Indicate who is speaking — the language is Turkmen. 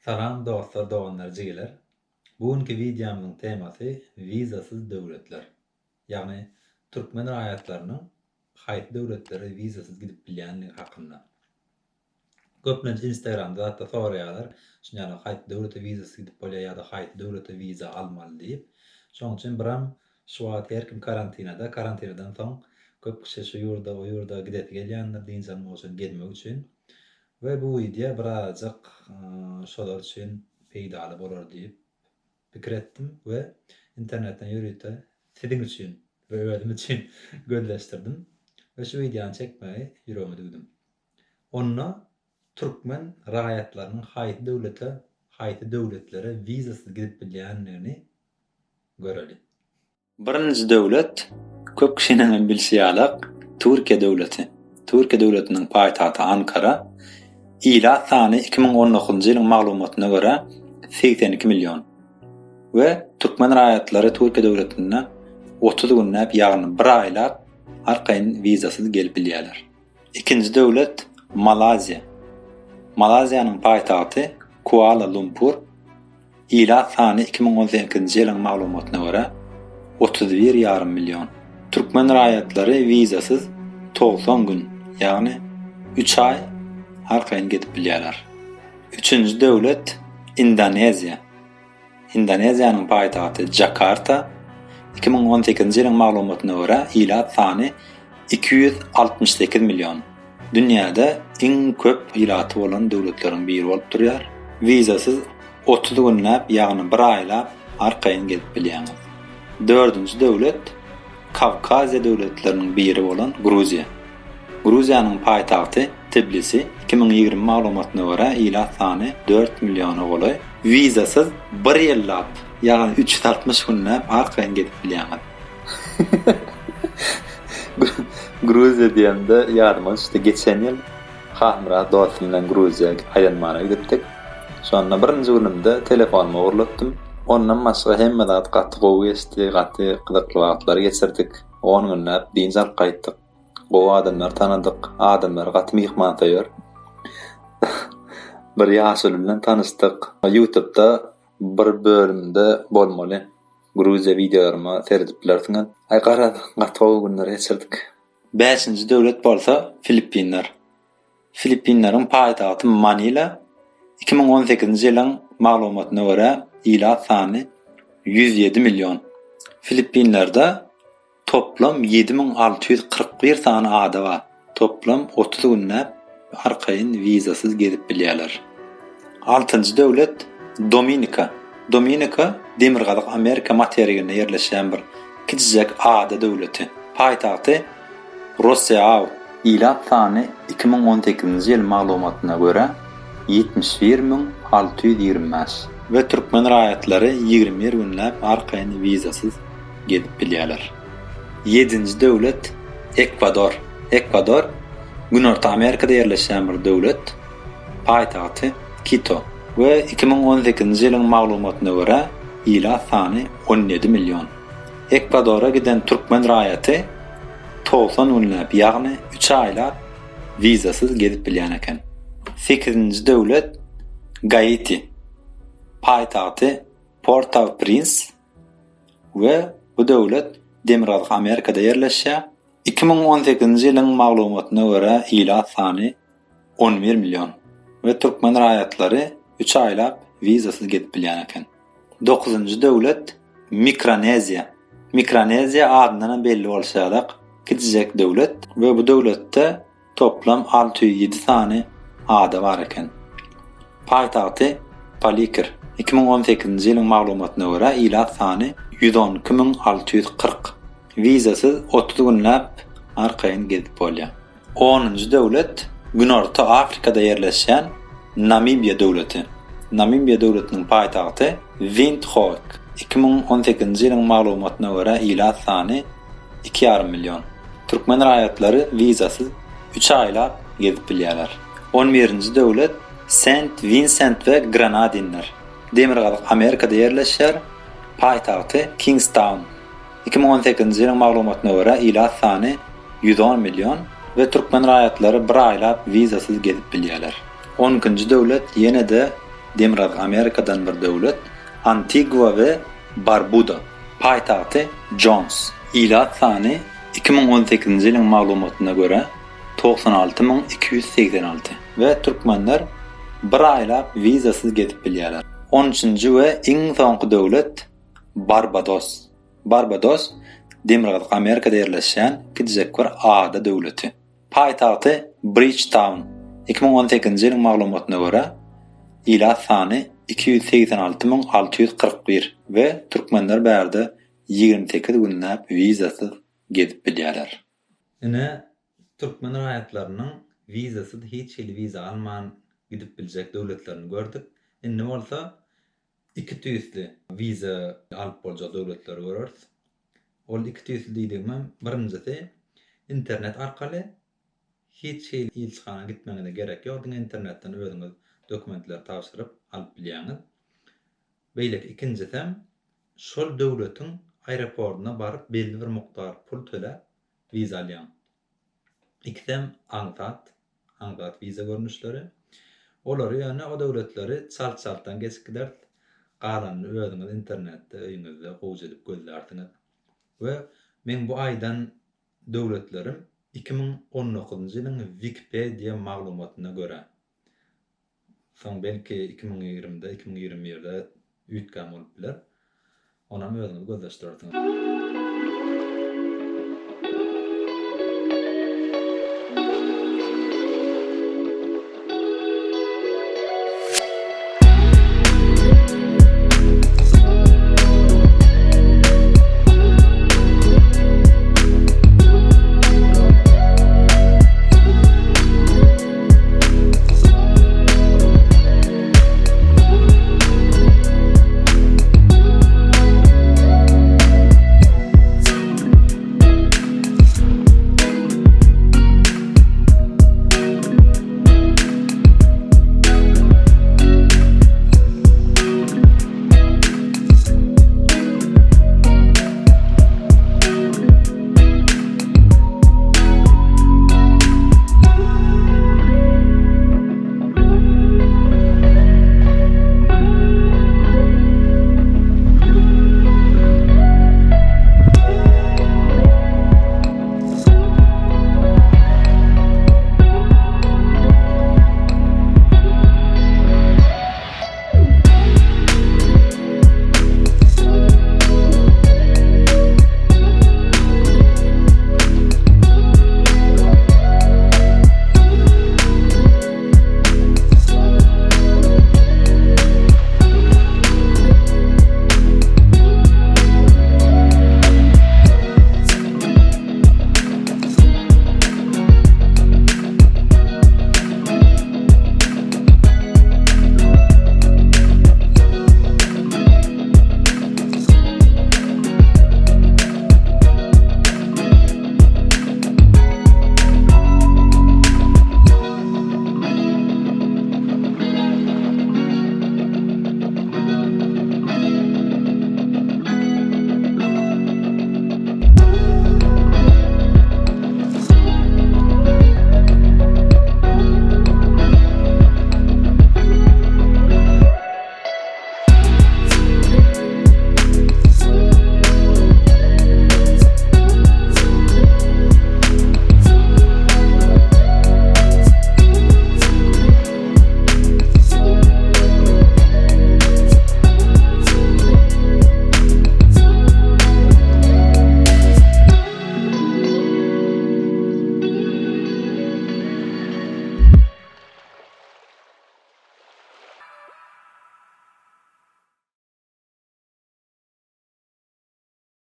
Speaker 1: Salam dostlar doganlar jigiler. Bu günki wideomyzyň temasy wizasyz döwletler. Ýagny türkmen raýatlarynyň haýsy döwletlere wizasyz gidip bilýänligi hakynda. Köplenç instagramda zatda soraýarlar, şuny ýaly haýsy döwlete wizasyz gidip bolýar ýa-da haýsy döwlete wiza almaly diýip. Şonuň üçin biram şu wagt her kim karantinada, karantinadan soň köp kişi şu ýurda o ýurda gidesi gelýändir dynç almak üçin, gezmek üçin. We bu wideo birazajyk şolar üçin peýdaly bolar diýip pikir etdim we internetden ýörite siziň üçin we özüm üçin gözleşdirdim we şu wideony çekmegi ýüregime düwdüm. Onda türkmen raýatlarynyň haýsy döwlete, haýsy döwletlere wizasyz gidip bilýändigini göreli.
Speaker 2: Birinji döwlet, köp kişiniň hem bilşi ýalak, Türkiýe döwleti. Türkiýe döwletiniň paýtagty Ankara. Ilat sany 2019-njy ýylyň maglumatyna görä 82 million. We türkmen raýatlary Türkiýe döwletinde 30 günläp, ýagny bir aýlap arkaýyn wizasyz gelip bilýärler. Ikinji döwlet Malaýziýa. Malaýziýanyň paýtagty Kuala Lumpur. Ilat sany 2018-nji ýylyň maglumatyna görä, 31 ýarym million. Türkmen raýatlary wizasyz 90 gün, ýagny üç aý arkaýyn gezip bilýärler. Üçünji döwlet Indoneziýa. Indoneziýanyň paýtagty Jakarta. 2018-nji ýylyň maglumatyna görä, ilat sany 268 million. Dünýäde iň köp ilaty bolan döwletleriň biri bolup durýar. Wizasyz 30 günläp, ýagny bir aýlap arkaýyn gezip bilýäňiz. Dördünji döwlet Kawkaziýa döwletleriniň biri bolan Gruziýa. Gruziýanyň paýtagty Tbilisi, 2020 maglumatyna görä ilat sany dört milliona golaý. Wizasyz bir ýyllap, ýagny 360 günläp arkaýyn gezip bilýäňiz. Gruziýa diýemde ýadyma düşdi, geçen ýyl Halmyrat dostum bilen Gruziýa aýlanmana gidipdik. Şonda birinji günümde telefonymy ogurlatdym. Ondan başga hemme zat gaty gowy geçdi, gaty gyzykly wagtlar geçirdik. On günläp dynç alyp gaýtdyk. Gowy adamlary tanadyk. Adamlar gaty myhmansöýer. Bir ýaşuly bilen tanyşdyk. Ýutubda bir bölümde bolmaly. Gruziýa wideolaryma seredip bilersiňiz. Aý garaz, gaty gowy günler geçirdik. Bäşinji döwlet bolsa Filippinler. Filippinleriň paýtagty Manila, 2018-nji ýylyň maglumatyna görä, ilat sany 107 million. Filippinlerde toplam 7641 sany ada bar. Toplam 30 günläp arkaýyn wizasyz gezip bilýärler. Altynjy döwlet Dominika. Dominika Demirgazyk Amerika materiginde ýerleşýän bir kiçijek ada döwleti. Paýtagty Roseau. Ilat sany 2018-nji ýyl maglumatyna görä 71 625. We türkmen raýatlary 21 günläp arkaýyn wizasyz gezip bilýärler. Ýedinji döwlet Ekwador. Ekwador Günorta Amerikada ýerleşýän bir döwlet. Paýtagty Kito. We 2018-nji ýylyň maglumatyna görä ilat sany 17 million. Ekwadora giden türkmen raýaty 90 günläp, ýagny üç aýlap wizasyz gezip bilýän eken. Sekizinji döwlet Gaiti. Paýtagty Port-au-Prins we bu döwlet Demirgazyk Amerikada ýerleşýär. 2018-nji ýylyň maglumatyna görä ilat sany 11 million we türkmen raýatlary üç aýlap wizasyz gezip bilýän eken. Dokuzynjy döwlet Mikroneziýa. Mikroneziýa adyndanam belli bolşy ýalak kiçijek döwlet we bu döwletde toplam 607 sany ada bar eken. Paýtagty Palikir. 2018-nji ýylyň maglumatyna görä ilat sany 112 640. Wizasyz 30 günläp arkaýyn gezip bolýar. Onunjy döwlet Günorta Afrikada ýerleşýän Namibiýa döwleti. Namibiýa döwletiniň paýtagty Windhoek. 2018-nji ýylyň maglumatyna görä ilat sany iki ýarym million. Türkmen raýatlary wizasyz üç aýlap gezip bilýärler. On birinji döwlet Sent Winsent we Grenadinler. Demirgazyk Amerikada ýerleşýär. Paýtagty Kingstaun. 2018-nji ýylyň maglumatyna görä ilat sany 110 million we türkmen raýatlary bir aýlap wizasyz gezip bilýärler. On ikinji döwlet ýene-de. Demirgazyk Amerikadan bir döwlet, Antigua we Barbuda. Paýtagty, Jons. Ilat sany, 2018-nji ýylyň maglumatyna görä, 96 286 we türkmenler bir aýlap wizasyz gezip bilýärler. On üçünji we iň soňky döwlet, Barbados. Barbados, Demirgazyk Amerikada ýerleşýän kiçijek bir ada döwleti. Paýtagty Brijtaun. 2018-nji ýylyň maglumatyna görä, ilat sany 286 641 we türkmenler bärde 28 günläp wizasyz gezip bilýärler.
Speaker 1: Ine, türkmen raýatlarynyň wizasyz hiç hili wiza alman gidip biljek döwletlerini gördük. Indi bolsa iki tüýsli wiza alyp boljak döwletleri göreris. Ol iki tüýsli diýdigimem, birinjisi internet arkaly hiç hili ilçihana gitmegiňize gerek ýok, diňe internetden özüňiz dokumentleri tabşyryp alyp bilýäňiz. Beýleki ikinjisem şol döwletiň aeroportyna baryp belli bir mukdar pul töläp wiza alýaň. Ikisem aňsat, aňsat wiza görnüşleri. Olary ýöne o döwletleri çalt-çaltdan geçip gideris. Galanyny özüňiz internetde öýüňizde gowja edip gözlärsiňiz. We meň bu aýdan döwletlerim 2019-njy ýylyň Wikipediýa maglumatyna görä. Soň belki 2020-de, 2021-de üýtgän bolup biler. Onam özüňiz gözleşdirersiňiz.